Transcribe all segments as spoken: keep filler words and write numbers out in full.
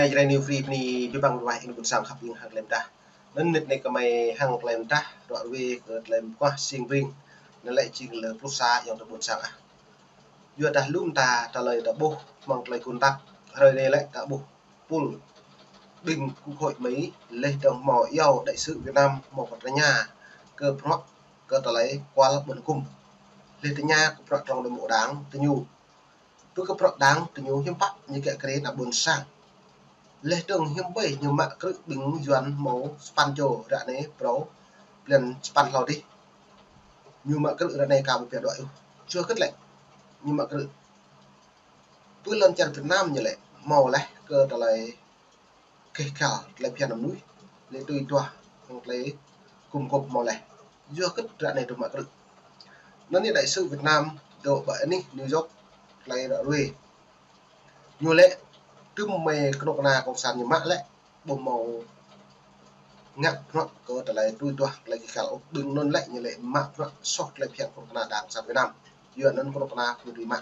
Jrai New Free bơni abih bang ruah ƀing ƀôn sang khăp ƀing hăng tơlơi pơdah. Anŭn mơnit anai kơmơi hăng tơlơi pơdah ruă ruê kơ tơlơi mơguah sing bring. Anŭn lĕ jing lơ pluh sa ayŏng adơi ƀôn sang ah. Yua dah lŏm ta tơlơi ta ƀuh mơ̆ng tơlơi kơnăp, hrơi anai lĕ ta ƀuh pul ƀing quốc hội Mi laih dơ̆ng hmâo iâu đại sứ Việt Nam hmâo pơtơña kơ bruă kơ tơlơi kual ƀôn gum. Laih tơña kơ bruă trong nội bộ đảng tơ ñu. Pơ kơ bruă đảng tơ ñu hiư̆m pă ñu kiăng kơ rĭm ană ƀôn sang. Laih dơ̆ng hiư̆m pă ñu mă krư̆ ƀing Yuan hmâo sapăn čô ră anai phrâo blan sapăn hlâo dih. Ñu mă krư̆ ră anai ka ƀu pioh đuaĭ ôh. Yua hơgĕt lĕ ñu mă krư̆? Pơ lŏn čar Việt Nam ñu lĕ hmâo laih kơ tơlơi keh kal, tơlơi phiăn mơnuih, lĕ tui duah hăng tơlơi gum gôp hmâo laih. Yua hơgĕt ră anai tơ mă krư̆? Anŭn ñu đại sứ Việt Nam dŏ ƀơi anih New York tơlơi ruă ruê. Ñu lĕ tơm mơi kơnuk kơna cộng sản ñu mă lĕ ƀu hmâo ngă bruă kơ tơlơi tui duah tơlơi keh kal ôh. Ƀing anŭn lĕ ñu lĕ mă bruă soh tơlơi phiăn kơnuk kơna đảng cộng sản Việt Nam. Yua anŭn kơnuk kơna pơtui mă.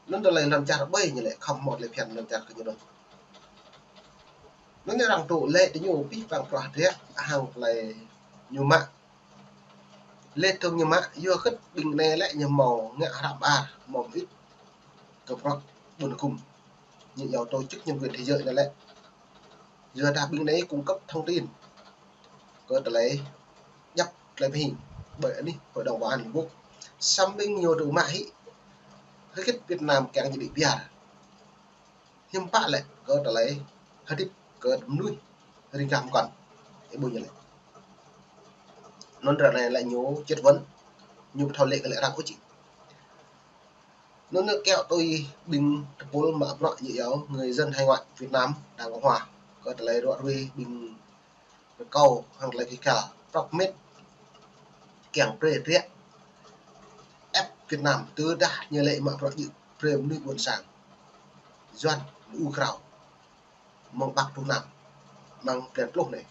Anŭn tơlơi lŏn čar ƀơi ñu lĕ khŏm hmâo tơlơi phiăn lŏn čar kơ ñu anŭn. Anŭn arăng tŭ lĕ tơ ñu pih pang pruah hơdră hăng tơlơi ñu mă. Laih dơ̆ng ñu mă, yua hơgĕt ƀing anai lĕ ñu hmâo ngă hră ƀar, hmâo mơit kơ bruă ƀôn gum. Ñu iâu tổ chức nhân quyền thế giới anai lĕ. Yua dah ƀing anai cung cấp thông tin kơ tơlơi djăp tơlơi pơhing ƀơi anih Hội đồng Bảo an Liên Hợp Quốc. Samơ̆ ƀing ñu tŭ mă hĭ. Hơgĕt Việt Nam kiăng jing đĭ biar. Hiư̆m pă lĕ kơ tơlơi hơdip kơ mơnuih ring gah mơkŏn. Ih ƀuh ñu lĕ. Anŭn ră anai lĕ ñu chất vấn, ñu ƀu thâo lĕ kơ lĕ arăng ôh či. Anŭn ñu kiaŏ tui ƀing tơpul mă bruă ñu iâu người dân hải ngoại Việt Nam Đảng Cộng Hòa. Kơ tơlơi ruă ruê ƀing rơkâo hăng tơlơi keh kal prŏk mĕt kiăng brơi hơdră ĕp Việt Nam tơdah ñu lĕ mă bruă djơ̆ brơi mơnuih ƀôn sang Yuan ur krao mơ̆ng ƀăk pluh năm, mơ̆ng blan pluh anai.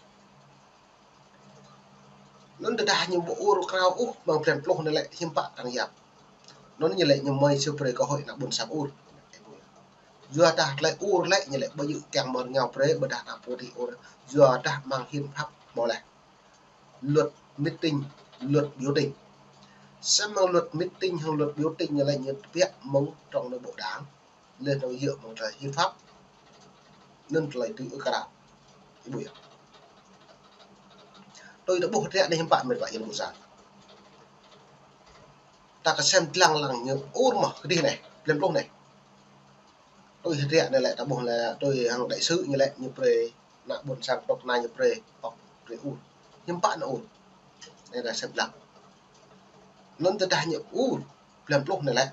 Anŭn tơdah ñu ƀu ur krao ôh mơ̆ng blan pluh anai lĕ hiư̆m pă arăng yap. Anŭn ñu lĕ ñu mơi sư̆ brơi cơ hội ană ƀôn sang ur. Yua dah tơlơi ur lĕ ñu lĕ ƀu djơ̆ kiăng mơ̆ rơngiao brơi ƀôdah ană pô tih ur. Yua dah mơ̆ng hiến pháp hmâo laih. Luật meeting, luật biểu tình. Samơ̆ luật meeting hăng luật biểu tình ñu lĕ ñu tơbiă mơ̆ng trong nội bộ đảng. Laih anŭn djơ̆ mơ̆ng tơlơi hiến pháp. Anŭn tơlơi tui ur krao. Ih ƀuh yơh. Tui ta ƀuh hơdră anai hiư̆m pă mĕt wa ih ƀuh sa. Ta kơsem lăng lăng ñu ur mơ̆ kơdih anai, blan pluh anai. Tui hơdră anai lĕ ta ƀuh lĕ tui hăng đại sứ ñu lĕ ñu brơi ană ƀôn sang tŏk anai ñu brơi pŏk brơi ur. Hiư̆m pă anŭn ur. Anai ta kơsem lăng. Anŭn tơdah ñu ur blan pluh anai lĕ.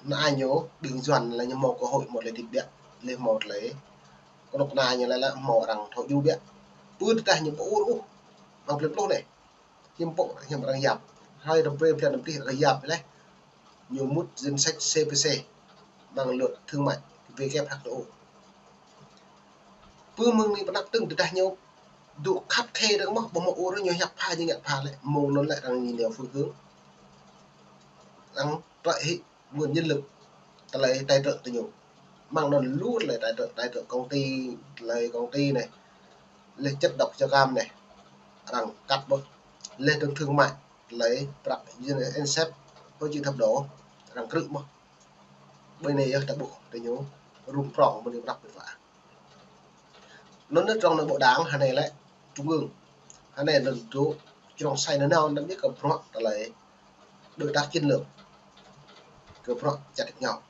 Anai ñu ƀing Yuan lĕ ñu hmâo cơ hội hmâo tơlơi hơdip biă, laih hmâo tơlơi kơnuk kơna ñu lĕ lĕ hmâo arăng thâo djru biă. Pơ tơdah ñu ƀu ur ôh mơ̆ng blan pluh anai. Hiư̆m pă, hiư̆m arăng yap. Hrơi rơbrơi blan rơbrih arăng yap laih. Ñu mŭt danh sách C P C. Mơ̆ng luật thương mại W T O. Pơ mơ̆ng anai pơnăp tơ̆ng tơdah ñu dŏ khắt khe dơ̆ng mơ̆, ƀu hmâo ur ñu hiăp pha ñu ngă pha lĕ. Mơ̆ng anŭn lĕ arăng ñu neo phương hướng. Arăng trọi hĭ nguồn nhân lực tơlơi tài trợ tơ ñu. Mơ̆ng anŭn lu tơlơi tài trợ, tài trợ công ty, tơlơi công ty anai. Laih chất độc da cam anai. Arăng cắt ƀơ̆. Laih dơ̆ng thương mại, tơlơi prăk U N I C E F, Hội chữ thập đỏ, arăng krư̆ ƀơ̆. Ƀơi anai yơh ta ƀuh tơ ñu rŭng prong mơ̆ng anai prăk pơt wa. Anŭn anai trong nội bộ đảng hơnai lĕ trung ương. Hơnai lĕ dŏ trong sai nanao năm biết kơ bruă tơlơi đối tác chiến lược. Kơ bruă čăt ngao.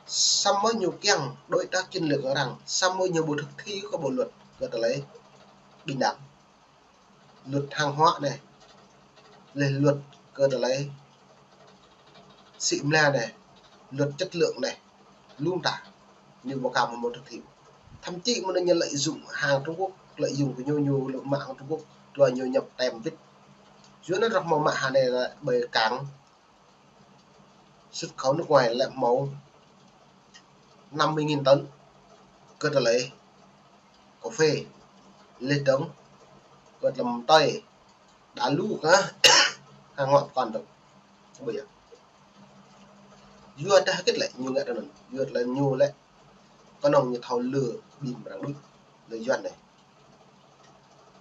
Samơ̆ ñu kiăng đối tác chiến lược arăng, samơ̆ ñu ƀu thực thi kơ bộ luật kơ tơlơi bình đẳng. Luật hàng hóa anai. Laih luật kơ tơlơi sĭ mla anai. Luật chất lượng anai. Lŏm ta. Ñu ƀu ka hmâo thực thi. Thậm chí mơ̆n ñu lợi dụng hàng Trung Quốc, lợi dụng kơ ñu, ñu lŏm mă hàng Trung Quốc, dua ñu nhập tem vịt. Yua anŭn rơh hmâo mă hơnai lĕ ƀơi cảng xuất khẩu nước ngoài lĕ hmâo năm mươi nghìn tấn kơ tơlơi cà phê, laih dơ̆ng kơ tơlơi mơtơi, đá lu kơ hàng hóa pơkŏn dơ̆ng. Ƀơi yơh. Yua dah hơgĕt lĕ ñu ngă tui anŭn, yua lĕ ñu lĕ Kơnơ̆ng ñu thâo lơ ƀing arăng đôč, lơ Yuan anai.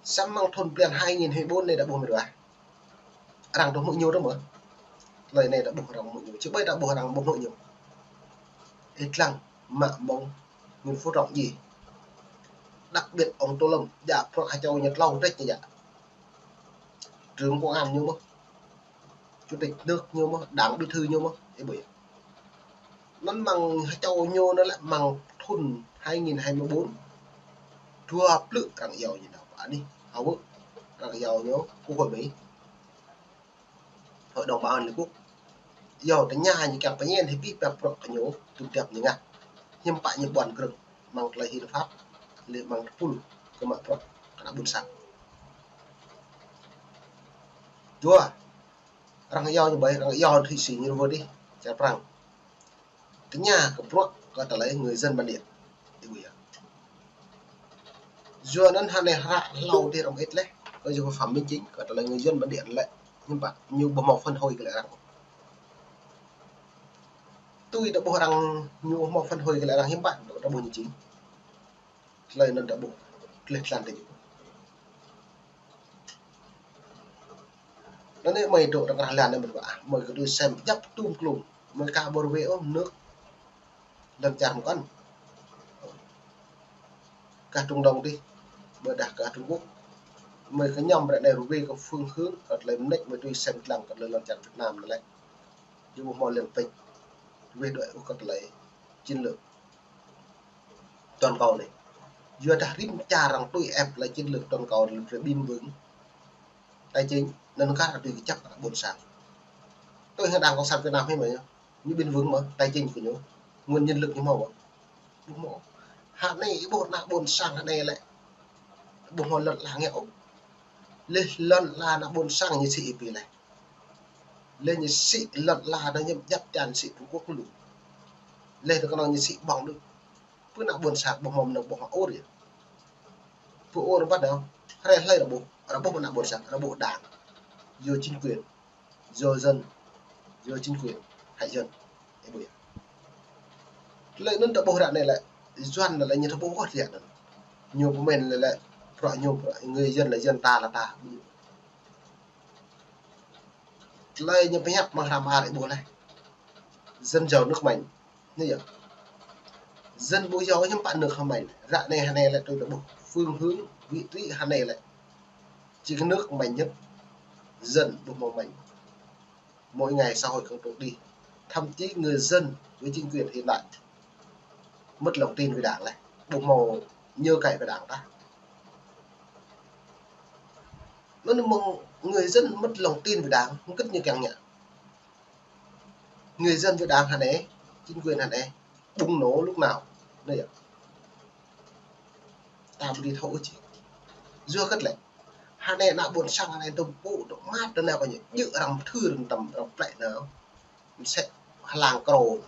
Samơ̆ mơ̆ng thŭn blan hai nghìn hai mươi bốn anai dah ƀuh mơ̆ ƀuh. Arăng dŏ hmư̆ ñu dŏ mơ̆. Tơlơi anai dah ƀuh arăng hmư̆ ñu. Či ƀai dah ƀuh arăng ƀu hmư̆ ñu. Ih lăng mă mơ̆ng Nguyễn Phú Trọng djai. Đặc biệt ông Tô Lâm, djă bruă ha čô ñu tlâo đĕč ñu djă. Trưởng công an ñu mơ̆. Chủ tịch nước ñu mơ̆, Đảng bí thư ñu mơ̆, ih ƀuh yơh. Anŭn mơ̆ng ha čô ñu anŭn lĕ mơ̆ng thŭn hai nghìn hai mươi bốn. Dua plư arăng iâu ñu nao. Anih, hơwơ̆ arăng iâu ñu, Quốc hội Mỹ. Hội đồng Bảo an Liên Quốc. Iâu tơña ñu kiăng pơñen hĭ pih păng bruă kơ ñu, tŭ tiap ñu ngă. Hiư̆m pă ñu ƀuăn krơ̆ng. Mơ̆ng tơlơi hiến pháp, lĕ mơ̆ng tơpul kơ mă bruă kơ ană ƀôn sang. Dua, arăng iâu ñu ƀai, arăng iâu Thụy Sĩ ñu rơwơ dih, čar Prăng. Tơña kơ bruă kơ tơlơi người dân bản địa. Ih ƀuh yơh. Yua anŭn hơnai hră hlâo dih arăng mơit leh, kơ yua Phạm Minh Chính, kơ tơlơi người dân bản địa lĕ, hiư̆m pă, ñu ƀu hmâo phản hồi kơ lĕ arăng. Tui dah ƀuh arăng ñu hmâo phản hồi kơ lĕ arăng hiư̆m pă, dah ƀuh ñu čih. Tơlơi anŭn dah ƀuh, tleh tlan tơ ñu. Anŭn anai mơi dŏ tơkrah lan anai mơ̆n ƀă, mơi kơ tui sem djăp tum klŭng, mơi ka ƀu rơwĕ ôh nước lŏn čar mơkăn. Kah Trung Đông dih, ƀôdah kah Trung Quốc. Mơi kơ ñăm ră anai rơwĕ kơ phương hướng, kơ tơlơi mơneč mơi tui sem lăng kơ tơlơi lŏn čar Việt Nam anai lĕ. Ñu ƀu hmâo liên minh. Weh đuaĭ ôh kơ tơlơi chiến lược toàn cầu anai. Yua dah rĭm čar arăng tui ĕp tơlơi chiến lược toàn cầu, tơlơi bền vững tài chính, anŭn kar tui kơjăp ană ƀôn sang. Tui hăng Đảng Cộng sản Việt Nam hĭ mơ̆ ñu, ñu bền vững mơ̆, tài chính kơ ñu, nguồn nhân lực ñu hmâo mơ̆. Ƀu hmâo. Hơnai ih ƀuh ană ƀôn sang hơnai lĕ ƀu hmâo lŏn ala ngă ôh. Leh lŏn ala ană ƀôn sang ñu sĭ ih pi leh. Leh ñu sĭ lŏn ala dah ñu djăp čan sĭ Trung Quốc lu. Leh dah kơnơ̆ng ñu sĭ ƀơ̆ng đôč. Pơ ană ƀôn sang ƀu hmâo mơnơ̆ng ƀu hmâo ur yơh. Pơ ur ƀă nao, hrơi hlơi dah ƀuh, dah ƀuh ană ƀôn sang, dah ƀuh đảng. Yua chính quyền, yua dân, yua chính quyền, hại dân. Ih ƀuh yơh. Tơlơi anŭn dah ƀuh ră anai lĕ, Yuan lĕ ñu dah ƀuh kơ ră anŭn. Ñu pơmĭn lĕ lĕ, bruă ñu, bruă người dân là dân ta là ta. Tơlơi ñu pơhiăp mơ̆ng hră mơar ih ƀuh leh. Dân giàu nước mạnh. Anai yơh. Dân ƀu giàu hiư̆m pă nước hơmâo. Ră anai hơnai lĕ tui dah ƀuh. Phương hướng, vị trí hơnai lĕ. Chỉ có nước mạnh nhất. Dân ƀu hmâo mạnh. Mỗi ngày xã hội còn tụt đi. Thậm chí người dân với chính quyền hiện tại mất lòng tin với Đảng leh. Ƀu hmâo nhớ cậy với Đảng ta. Anŭn mơ̆ng người dân mất lòng tin với Đảng, hơget ñu kiăng ngă. Người dân với Đảng hơnai, chính quyền hơnai, bùng nổ lúc nào. Anai yơh. Ta ƀu dưi thâo ôh či. Yua hơget lĕ. Hơnai ană ƀôn sang hơnai tơm pŭ, tơm măt, tơm nao kơ ñu. Djơ̆ arăng mơthưr tơm arăng plĕ nao. Mơsĕ hlang krô.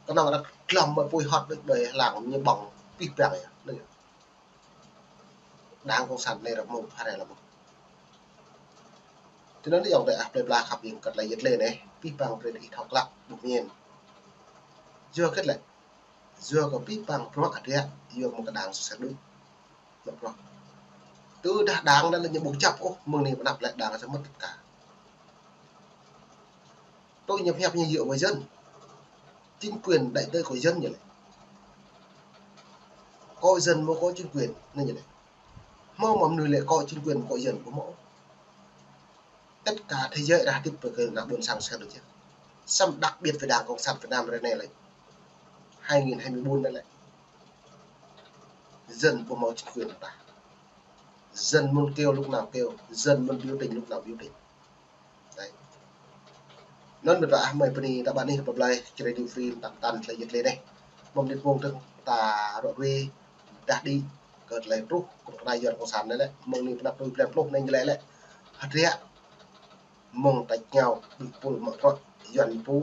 Kơnơ̆ng arăng glăm mơi pui hŏt đôč ƀơi hlang ñu ƀơ̆ng pih păng yơh. Anai yơh. Đảng Cộng sản anai ră mơ̆ phara lăm. Tui anŭn yơh dêh ah, plơi pla khăp ƀing kơ tơlơi yet lĕ anai, pih păng brơi ih thâo klă, ƀu mĭn. Yua hơget lĕ, yua kơ pih păng bruă hơdră, yua mơ̆ng kơ đảng sơsĕ đôč. Lăp bruă. Tơdah đảng anŭn lĕ ñu ƀu kơjăp ôh, mơ̆ng anai pơ anăp lĕ đảng sơmơ̆t tất cả. Tui ñu pơhiăp ñu djơ̆ mơ̆ dân. Chính quyền đại diện của dân ñu lĕ. Có dân mới có chính quyền, anai ñu lĕ. Hmâo mơ̆ mơnuih lĕ có chính quyền, có dân, ƀu hmâo. Tất cả thế giới dah hơdip ƀơi kơ ană ƀôn sang sơsĕ đôč yơh. Samơ̆ đặc biệt với Đảng Cộng sản Việt Nam ră anai lĕ. Hai nghìn hai mươi bốn anai lĕ. Dân ƀu hmâo chính quyền ta. Dân muốn kêu lúc nào kêu, dân muốn biểu tình lúc nào biểu tình. Anŭn ƀing ta ah mơi pơ anai ta ƀă anih pơblai čơđai đu free tơm tăn tơlơi yet lĕ anai. Mơ̆ng anai pơ̆ng tơ̆ng ta rŏ rui dah đĭ kơ tơlơi truh kơ tơlơi Yuan Cộng sản anai lĕ. Mơ̆ng anai pơ anăp tui blan pluh anai ñu lĕ lĕ. Hơdră mơ̆ng tač rơngiao ƀing pul mă bruă Yuan pô,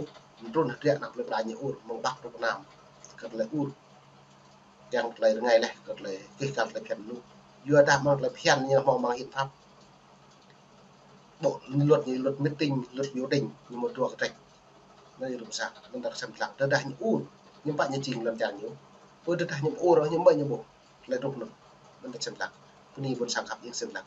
mơtrun hơdră anăp plơi pla ñu ur mơ̆ng Bắc truh Nam. Kơ tơlơi ur. Kiăng tơlơi rơngai leh, kơ tơlơi kih kal tơlơi phiăn lu. Yua dah mơ̆ng tơlơi phiăn ñu hmâo mơ̆ng hiến pháp. Bộ luật ñu, luật meeting, luật biểu tình, ñu mă dua kơtrĕč. Anai rŭng răng, anŭn dah kơsem lăng, tơdah ñu ur. Ñu pă ñu jing lŏn čar ñu. Pơ tơdah ñu ur ñu mă ñu ƀuh. Lĕ rup anŭn. Ƀing ta sĭt lăk. Bơni ƀôn sang khăp, ing sĭt lăk.